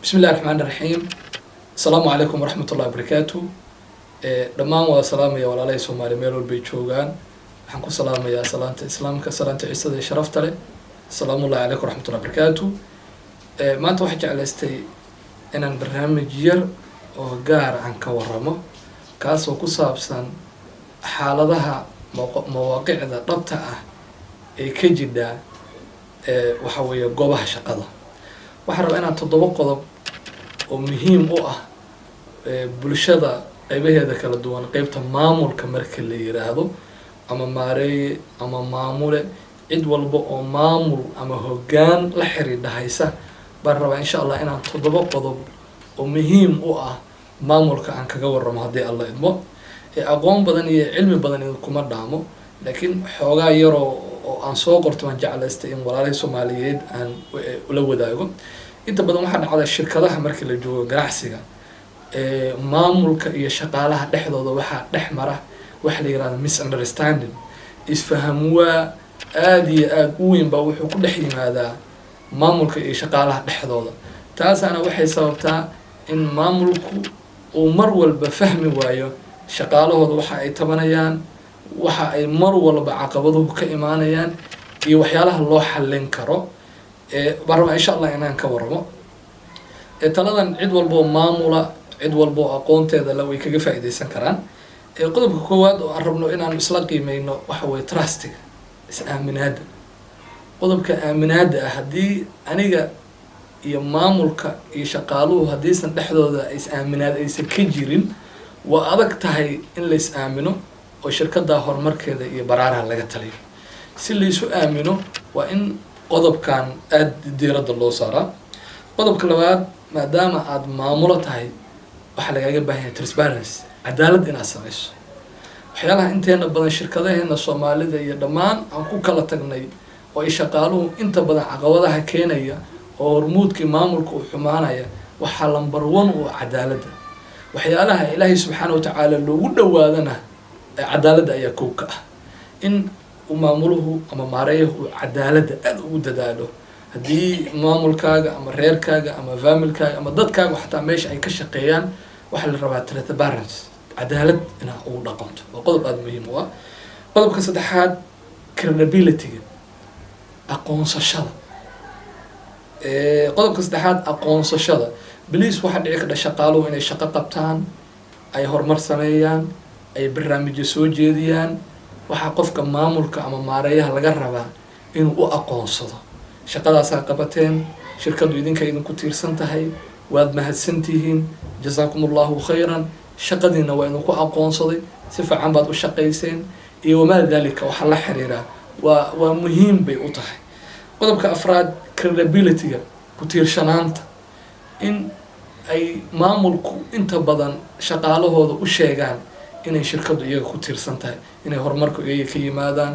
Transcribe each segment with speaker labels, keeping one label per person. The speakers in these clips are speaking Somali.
Speaker 1: Bismi illahi raxmaan raxiim. Asalaamu calaykum waraxmat ullahi wabarakaatu. Dhammaan waa salaamaya walaalahay Soomaali meel walbay joogaan. Waxaan ku salaamayaa salaanta Islaamka, salaanta ciisada iyo sharafta leh. Asalaamu ullahi calaykum waraxmatullahi wabarakaatu. Maanta waxaan jeclaystay inaan barnaamij yar oo gaar aan ka waramo, kaasoo ku saabsan xaaladaha mawaaqicda dhabta ah ee ka jidha waxa weeye goobaha shaqada. Waxaan rabaa inaan 7 qodob oo muhiim u ah bulshada qeybaheeda kala duwan, qeybta maamulka marka la yiraahdo, ama maareeye ama maamule, cid walba oo maamul ama hoggaan la xiriidha haysa baan rabaa, insha Allah, inaan 7 qodob oo muhiim u ah maamulka aan kaga waramo, haddii Alla idmo. Aqoon badan iyo cilmi badan idinkuma dhaamo, laakiin xoogaa yaroo oo aan soo qorto waan jeclaystay in walaalihii Soomaaliyeed aan ula wadaago. Inta badan waxaa dhacda shirkadaha marka la joogo ganacsiga, maamulka iyo shaqaalaha dhexdooda waxaa dhex mara waxa la yirahda misunderstanding. Isfaham waa aada iyo aada u weyn baa wuxuu ku dhex yimaadaa maamulka iyo shaqaalaha dhexdooda. Taasaana waxay sababtaa in maamulku uu mar walba fahmi waayo shaqaalahooda waxa ay tabanayaan, waxa ay mar walba caqabaduhu ka imaanayaan iyo waxyaalaha loo xallin karo. Baan rabaa, insha Allah, inaan ka waramo. Taladan cid walba oo maamula, cid walba oo aqoonteeda la, way kaga faa'iideysan karaan. Qodobka koowaad oo aan rabno inaan isla qiimeyno waxa weye trustiga, is-aaminaadda. Qodobka aaminaadda ah, haddii aniga iyo maamulka iyo shaqaaluhu haddiisan dhexdooda is-aaminaad aysan ka jirin, waa adag tahay in la is aamino oo shirkadda horumarkeeda iyo baraaraha laga taliyo. Si laysu aamino, waa in qodobkan aada diiradda loo saaraa. Qodobka labaad, maadaama aada maamulo tahay, waxaa lagaaga baahan yahay transparency, cadaalad inaad samayso. Waxyaalaha inteena badan shirkadaheena Soomaalida iyo dhammaan aan ku kala tagnay oo ay shaqaaluhu inta badan caqabadaha keenaya oo hormuudkii maamulka uu xumaanaya, waxaa number one u cadaaladda. Waxyaalaha Ilaahay subxaana watacaala loogu dhawaadana cadaaladda ayaa kow ka ah. In uu maamuluhu ama maareeyahu uu cadaaladda aada ugu dadaalo. Haddii maamulkaaga ama reerkaaga ama familkaaga ama dadkaaga xataa meesha ay ka shaqeeyaan, waxaa la rabaa transparency, cadaalad inaa ugu dhaqanto. Waa qodob aada muhiim u ah. Qodobka saddexaad, credibility-ga, aqoonsashada. Qodobka saddexaad, aqoonsashada. Please, waxaa dhici karta shaqaaluhu inay shaqo qabtaan, ay horumar sameeyaan, ay barnaamijyo soo jeediyaan. Waxaa qofka maamulka ama maareeyaha laga rabaa inuu u aqoonsado: shaqadaasaa qabateen, shirkaddu idinka idinku tiirsan tahay, waad mahadsantihiin, jasaakum Allahu khayran, shaqadiina waa idinku aqoonsaday, si fiican baad u shaqayseen iyo wamaa dalika. Waxaa la xiriiraa waa muhiim bay u tahay. Qodobka afraad, credibility-ga, ku tiirshanaanta, in ay maamulku inta badan shaqaalahooda u sheegaan inay shirkaddu iyaga ku tiirsan tahay, inay horumarku iyaga ka yimaadaan,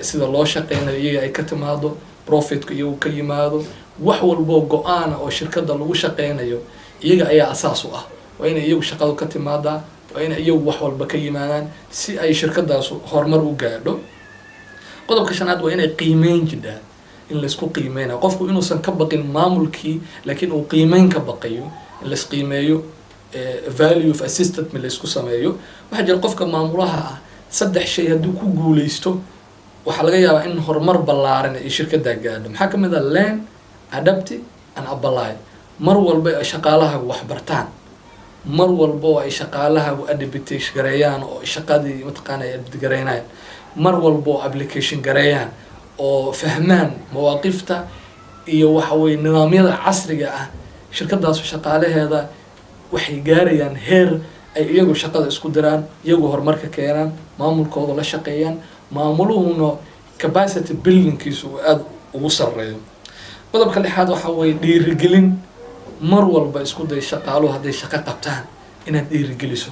Speaker 1: sida loo shaqeynayo iyaga ay ka timaado, profitku iyagu ka yimaado, wax walboo go-aana oo shirkadda lagu shaqeynayo iyaga ayaa asaas u ah. Waa inay iyagu shaqadu ka timaadaa, waa inay iyagu wax walba ka yimaadaan si ay shirkadaasu horumar u gaadho. Qodobka shanaad waa inay qiimeyn jidhaa, in laysku qiimeynayo, qofku inuusan ka baqin maamulkii, laakiin uu qiimeyn ka baqayo, in laisqiimeeyo, value of assessment laysku sameeyo. Waxaa jira qofka maamulaha ah saddex shay hadduu ku guuleysto, waxaa laga yaabaa in horumar ballaaran ay shirkaddaa gaadho. Maxaa kamid ah? Learn, adapt and apply. Mar walba ay shaqaalahaagu wax bartaan, mar walba oo ay shaqaalahaagu adaptation gareeyaan oo shaqadii mataqaana ay adapt gareynayaan, mar walba oo application gareeyaan oo fahmaan mawaaqifta iyo waxa weye nidaamyada casriga ah, shirkadaasu shaqaalaheeda waxay gaarayaan heer ay iyagu shaqada isku diraan, iyagu horumarka keenaan, maamulkooda la shaqeeyaan, maamuluhuna capacity buildingkiisu uu aada ugu sareeyo. Qodobka lixaad waxa weye dhiirigelin. Mar walba isku day shaqaaluhu hadday shaqo qabtaan inaad dhiirigeliso.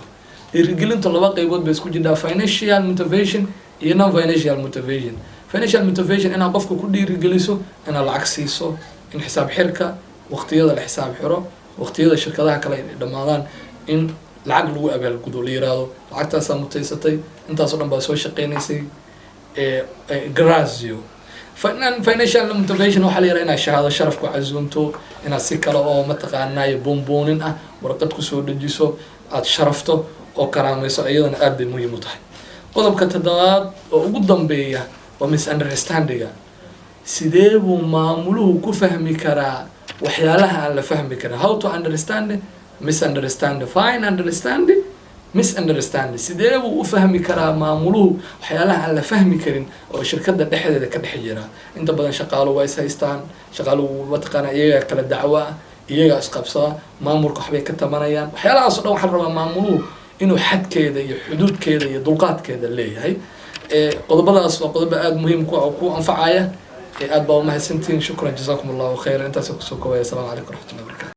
Speaker 1: Dhiirigelintu laba qeybood bay isku jidhaa: financial motivation iyo non financial motivation. Financial motivation, inaad qofka ku dhiirigeliso inaad lacag siiso, in xisaab xirka waqtiyada la xisaab xiro, waqtiyada shirkadaha kale ay dhammaadaan, in lacag lagu abaalgudo, la yiraahdo lacagtaasaa mutaysatay, intaasoo dhan baa soo shaqeynaysay, grazio. Financial motivation waxaa la yidhaha inaad shahaado sharaf ku casuunto, inaad si kale oo mataqaanaayo buunbuunin ah warqad kusoo dejiso, aad sharafto oo karaamayso, iyadana aad bay muhiim u tahay. Qodobka toddobaad oo ugu dambeeya waa misunderstandinga. Sidee buu maamuluhu ku fahmi karaa waxyaalaha aan la fahmi karin? How to understand misunderstand, fine, understand misunderstand. Sidee buu u fahmi karaa maamuluhu waxyaalaha aan la fahmi karin oo shirkadda dhexdeeda ka dhex jira? Inta badan shaqaalu waa is haystaan, shaqaaluhu mataqaana iyagaa kala dacwo ah, iyagaa isqabsada, maamulka waxbay ka tabanayaan. Waxyaalahaas o dhan waxaa la rabaa maamuluhu inuu xadkeeda iyo xuduudkeeda iyo dulqaadkeeda leeyahay. Qodobadaas waa qodobo aada muhiim ku ku anfacaya. Aad baa umahadsantihiin. Shukran, jazakum Allahu khayra. Intaas kusoo koobaya. Asalamu calaykum waraxmatullahi wabarakatu.